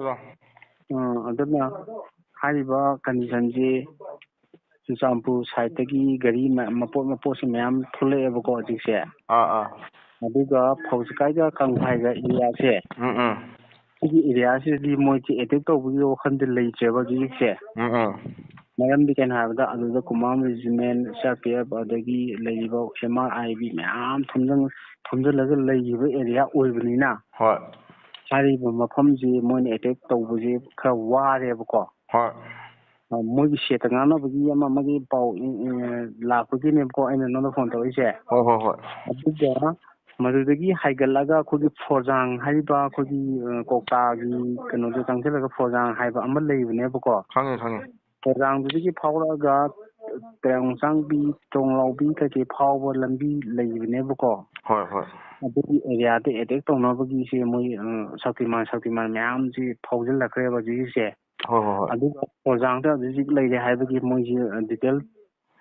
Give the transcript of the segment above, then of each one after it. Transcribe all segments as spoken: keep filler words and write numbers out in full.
ꯑ, ꯑꯗꯨꯅ ꯍꯥꯏꯔꯤꯕ conditionꯁꯤ ꯆꯨꯔꯆꯥꯟꯄꯨꯔ sideꯇꯒꯤ ꯒꯥꯔꯤ ꯃ-, ꯃꯄꯣꯠ ꯃꯄꯣꯠꯁꯤ ꯃꯌꯥꯝ ꯊꯣꯛꯂꯛꯑꯦꯕꯀꯣ ꯍꯧꯖꯤꯛꯁꯦ꯫ ꯑꯥ, ꯑꯥ꯫ ꯑꯗꯨꯒ ꯐꯧꯖꯤꯀꯥꯏꯒ ꯀꯪꯐꯥꯏꯒ areaꯁꯦ, ꯎꯝ, ꯎꯝ꯫ ꯁꯤꯒꯤ areaꯁꯤꯗꯗꯤ ꯃꯣꯏꯁꯦ attack ꯇꯧꯕꯒꯤ ꯋꯥꯈꯜꯗꯤ ꯂꯩꯇ꯭ꯔꯦꯕ ꯍꯧꯖꯤꯛꯁꯦ꯫ ꯎꯝ, ꯎꯝ꯫ ꯃꯔꯝꯗꯤ ꯀꯩꯅꯣ ꯍꯥꯏꯕꯗ, ꯑꯗꯨꯗ Command Regiment, C R P F, ꯑꯗꯒꯤ ꯂꯩꯔꯤꯕ M R I B ꯃꯌꯥꯝ ꯊꯣꯝꯖꯤꯟ-, ꯊꯣꯝꯖꯤꯜꯂꯒ ꯂꯩꯈꯤꯕ area ꯑꯣꯏꯕꯅꯤꯅ, ꯍꯣꯏ꯫ ꯍꯥꯏꯔꯤꯕ ꯃꯐꯝꯁꯤ ꯃꯣꯏꯅ attack ꯇꯧꯕꯁꯦ ꯈꯔ ꯋꯥꯔꯦꯕꯀꯣ꯫ ꯍꯣꯏ꯫ ꯑ, ꯃꯣꯏꯒꯤ ꯁꯦꯠꯇ ꯉꯥꯡꯅꯕꯒꯤ ꯑꯃ ꯑꯃꯒꯤ ꯄꯥꯎ, ꯎꯝ, ꯎꯝ, ꯂꯥꯛꯄꯒꯤꯅꯦꯕꯀꯣ ꯑꯩꯅ ꯅꯉꯣꯟꯗ phone ꯇꯧꯔꯛꯏꯁꯦ꯫ ꯍꯣꯏ, ꯍꯣꯏ, ꯍꯣꯏ꯫ ꯑꯗꯨꯒ ꯃꯗꯨꯗꯒꯤ ꯍꯥꯏꯒꯠꯂꯒ ꯑꯩꯈꯣꯏꯒꯤ ꯐꯣꯔꯖꯥꯡ ꯍꯥꯏꯔꯤꯕ ꯑꯩꯈꯣꯏꯒꯤ, ꯑ, ꯀꯧꯇꯥꯒꯤ ꯀꯩꯅꯣꯗꯣ ꯆꯪꯁꯤꯜꯂꯒ ꯐꯣꯔꯖꯥꯡ ꯍꯥꯏꯕ ꯑꯃ ꯂꯩꯕꯅꯦꯕꯀꯣ꯫ ꯈꯪꯉꯦ, ꯈꯪꯉꯦ꯫ ꯐꯣꯔꯖꯥꯡꯗꯨꯗꯒꯤ ꯐꯥꯎꯔꯛꯑꯒ ꯇꯌꯥꯡꯆꯥꯡꯕꯤ, ꯇꯣꯡꯂꯥꯎꯕꯤ ꯀꯩꯀꯩ ꯐꯥꯎꯕ ꯂꯝꯕꯤ ꯂꯩꯕꯅꯦꯕꯀꯣ꯫ ꯍꯣꯏ, ꯍꯣꯏ꯫ ꯑꯗꯨꯒꯤ areaꯗ attack ꯇꯧꯅꯕꯒꯤꯁꯦ ꯃꯣꯏ, ꯑ, ꯁꯛꯇꯤꯃꯥꯟ, ꯁꯛꯇꯤꯃꯥꯟ ꯃꯌꯥꯝꯁꯤ ꯐꯥꯎꯖꯤꯜꯂꯛꯈ꯭ꯔꯦꯕ ꯍꯧꯖꯤꯛꯁꯦ꯫ ꯍꯣꯏ, ꯍꯣꯏ, ꯍꯣꯏ꯫ ꯑꯗꯨꯒ ꯐꯣꯔꯖꯥꯡꯗ ꯍꯧꯖꯤꯛ ꯍꯧꯖꯤꯛ ꯂꯩꯔꯦ ꯍꯥꯏꯕꯒꯤ ꯃꯣꯏꯁꯤ, ꯑ, detail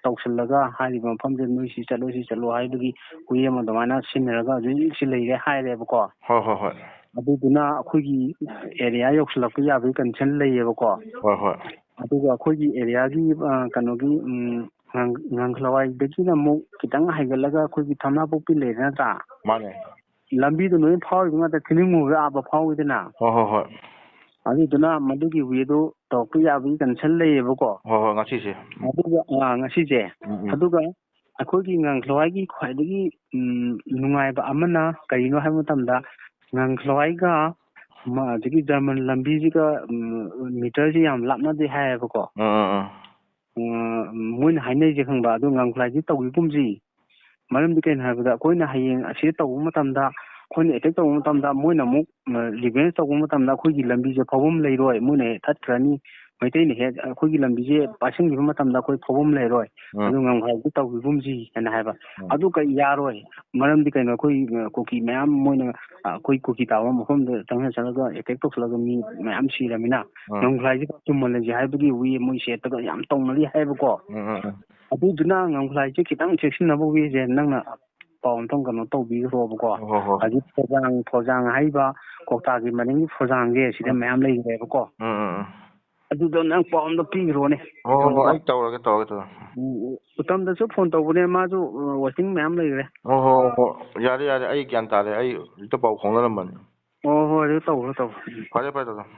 ꯇꯧꯁꯤꯜꯂꯒ ꯍꯥꯏꯔꯤꯕ ꯃꯐꯝꯁꯦ ꯅꯣꯏ ꯁꯤ ꯆꯠꯂꯨ, ꯁꯤ ꯆꯠꯂꯨ ꯍꯥꯏꯕꯒꯤ ꯍꯨꯏ ꯑꯃ ꯑꯗꯨꯃꯥꯏꯅ ꯁꯤꯟꯅꯔꯒ ꯍꯧꯖꯤꯛ ꯍꯧꯖꯤꯛ ꯁꯤ ꯂꯩꯔꯦ ꯍꯥꯏꯔꯦꯕꯀꯣ꯫ ꯍꯣꯏ, ꯍꯣꯏ, ꯍꯣꯏ꯫ ꯑꯗꯨꯗꯨꯅ ꯑꯩꯈꯣꯏꯒꯤ area ꯌꯧꯁꯤꯜꯂꯛꯄ ꯌꯥꯕꯒꯤ condition ꯂꯩꯌꯦꯕꯀꯣ꯫ ꯍꯣꯏ, ꯍꯣꯏ꯫ ꯑꯗꯨꯒ ꯑꯩꯈꯣꯏꯒꯤ areaꯒꯤ, ꯑ, ꯀꯩꯅꯣꯒꯤ, ꯎꯝ, ꯉꯥꯡ-, ꯉꯥꯡꯈꯂꯋꯥꯏꯗꯒꯤꯅ ꯑꯃꯨꯛ ꯈꯤꯇꯪ ꯍꯥꯏꯒꯠꯂꯒ ꯑꯩꯈꯣꯏꯒꯤ ꯊꯝꯅꯥꯄꯣꯛꯄꯤ ꯂꯩꯔꯦ ꯅꯠꯇ꯭ꯔꯥ? ꯃꯥꯅꯦ꯫ ꯂꯝꯕꯤꯗꯣ ꯂꯣꯏ ꯐꯥꯎꯔꯤꯕ ꯉꯥꯛꯇ, ꯊꯤꯅꯤꯡꯉꯨꯔꯒ ꯑꯥꯕ ꯐꯥꯎꯏꯗꯅ꯫ ꯍꯣꯏ, ꯍꯣꯏ, ꯍꯣꯏ꯫ ꯑꯗꯨꯗꯨꯅ ꯃꯗꯨꯒꯤ wayꯗꯨ ꯇꯧꯔꯛꯄ ꯌꯥꯕꯒꯤ condition ꯂꯩꯌꯦꯕꯀꯣ꯫ ꯍꯣꯏ, ꯍꯣꯏ, ꯉꯁꯤꯁꯦ꯫ ꯑꯗꯨꯒ, ꯑ, ꯉꯁꯤꯁꯦ꯫ ꯎꯝ, ꯎꯝ꯫ ꯑꯗꯨꯒ ꯑꯩꯈꯣꯏꯒꯤ ꯉꯥꯡꯈꯂꯋꯥꯏꯒꯤ ꯈ꯭ꯋꯥꯏꯗꯒꯤ, ꯎꯝ, ꯅꯨꯡꯉꯥꯏꯕ ꯑꯃꯅ ꯀꯔꯤꯅꯣ ꯍꯥꯏꯕ ꯃꯇꯝꯗ, ꯉꯥꯡꯈꯂꯋꯥꯏꯒ ꯃ-, ꯑꯗꯒꯤ ꯖꯔꯃꯟ ꯂꯝꯕꯤꯁꯤꯒ, ꯎꯝ, meterꯁꯤ ꯌꯥꯝ ꯂꯥꯞꯅꯗꯦ ꯍꯥꯏꯌꯦꯕꯀꯣ꯫ ꯎꯝ, ꯎꯝ, ꯎꯝ꯫ ꯑ, ꯃꯣꯏꯅ ꯍꯥꯏꯅꯔꯤꯁꯦ ꯈꯪꯕ, ꯑꯗꯨ ꯉꯥꯡꯈꯂꯋꯥꯏꯁꯤ ꯇꯧꯈꯤꯒꯨꯝꯁꯤ꯫ ꯃꯔꯝꯗꯤ ꯀꯩꯅꯣ ꯍꯥꯏꯕꯗ, ꯑꯩꯈꯣꯏꯅ ꯍꯌꯦꯡ ꯑꯁꯤ ꯇꯧꯕ ꯃꯇꯝꯗ, ꯑꯩꯈꯣꯏꯅ attack ꯇꯧꯕ ꯃꯇꯝꯗ, ꯃꯣꯏꯅ ꯑꯃꯨꯛ, ꯑ, revenge ꯇꯧꯕ ꯃꯇꯝꯗ ꯑꯩꯈꯣꯏꯒꯤ ꯂꯝꯕꯤꯁꯦ ꯐꯥꯎꯐꯝ ꯂꯩꯔꯣꯏ, ꯃꯣꯏꯅ ꯍꯦꯛ ꯊꯠꯈ꯭ꯔꯅꯤ꯫ ꯃꯩꯇꯩꯅ ꯍꯦꯛ ꯑꯩꯈꯣꯏꯒꯤ ꯂꯝꯕꯤꯁꯦ ꯄꯥꯏꯁꯤꯟꯈꯤꯕ ꯃꯇꯝꯗ ꯑꯩꯈꯣꯏ ꯐꯥꯎꯐꯝ ꯂꯩꯔꯣꯏ꯫ ꯎꯝ꯫ ꯑꯗꯨ ꯉꯥꯡꯈꯂꯋꯥꯏꯁꯤ ꯇꯧꯈꯤꯒꯨꯝꯁꯤ ꯍꯥꯏꯅ ꯍꯥꯏꯕ꯫ ꯎꯝ꯫ ꯑꯗꯨ ꯀꯩ ꯌꯥꯔꯣꯏ꯫ ꯃꯔꯝꯗꯤ ꯀꯩꯅꯣ, ꯑꯩꯈꯣꯏ, ꯑ, ꯀꯨꯀꯤ ꯃꯌꯥꯝ ꯃꯣꯏꯅ, ꯑ, ꯑꯩꯈꯣꯏ ꯀꯨꯀꯤ ꯇꯥꯕ ꯃꯐꯝꯗ ꯆꯪꯁꯤꯜ ꯆꯪꯉꯒ attack ꯇꯧꯁꯤꯜꯂꯒ ꯃꯤ ꯃꯌꯥꯝ ꯁꯤꯔꯃꯤꯅ, ꯎꯝ꯫ ꯉꯥꯡꯈꯂꯋꯥꯏꯁꯤ ꯆꯨꯝꯍꯜꯂꯁꯤ ꯍꯥꯏꯕꯒꯤ ꯋꯤ ꯃꯣꯏ ꯁꯦꯠꯇꯒ ꯌꯥꯝ ꯇꯧꯅꯔꯤ ꯍꯥꯏꯕꯀꯣ꯫ ꯎꯝ, ꯎꯝ, ꯎꯝ꯫ ꯑꯗꯨꯗꯨꯅ ꯉꯥꯡꯈꯂꯋꯥꯏꯁꯦ ꯈꯤꯇꯪ ꯆꯦꯛꯁꯤꯟꯅꯕ ꯋꯤꯁꯦ ꯅꯪꯅ ꯄꯥꯎ ꯑꯝꯇꯪ ꯀꯩꯅꯣ ꯇꯧꯕꯤꯈ꯭ꯔꯣꯕꯀꯣ꯫ ꯍꯣꯏ, ꯍꯣꯏ, ꯍꯣꯏ꯫ ꯍꯧꯖꯤꯛ ꯐꯣꯖꯥꯡ, ꯐꯣꯖꯥꯡ ꯍꯥꯏꯔꯤꯕ ꯀ꯭ꯋꯥꯛꯇꯥꯒꯤ ꯃꯅꯤꯡꯒꯤ ꯐꯣꯖꯥꯡꯁꯦ ꯁꯤꯗ ꯎꯝ꯫ ꯃꯌꯥꯝ ꯂꯩꯈ꯭ꯔꯦꯕꯀꯣ꯫ ꯎꯝ, ꯎꯝ, ꯎꯝ꯫ ꯑꯗꯨꯗꯣ ꯅꯪ ꯄꯥꯎ ꯑꯝꯇ ꯄꯤꯈ꯭ꯔꯣꯅꯦ꯫ ꯍꯣꯏ, ꯍꯣꯏ, ꯍꯣꯏ, ꯀꯩꯅꯣ ꯑꯩ ꯇꯧꯔꯒꯦ, ꯇꯧꯔꯒꯦ, ꯇꯧꯔꯒꯦ꯫ ꯎꯝ, ꯎꯇꯝꯗꯁꯨ ꯐꯣꯟ ꯇꯧꯕꯅꯦ, ꯃꯥꯁꯨ, ꯑ, ꯋꯦꯇꯤꯡ ꯃꯌꯥꯝ ꯂꯩꯈ꯭ꯔꯦ꯫ ꯍꯣꯏ, ꯍꯣꯏ, ꯍꯣꯏ, ꯍꯣꯏ, ꯌꯥꯔꯦ, ꯌꯥꯔꯦ, ꯑꯩ ꯒ꯭ꯌꯥꯟ ꯇꯥꯔꯦ, ꯑꯩ ꯍꯦꯛꯇ ꯄꯥꯎ ꯐꯥꯎꯅꯔꯝꯕꯅꯤ꯫ ꯑꯣ, ꯍꯣꯏ, ꯑꯗꯨ ꯇꯧꯈ꯭ꯔꯣ, ꯇꯧꯈ꯭ꯔꯣ꯫ ꯎꯝ꯫ ꯐꯔꯦ, ꯐꯔꯦ, ꯇꯥꯇꯣꯟ꯫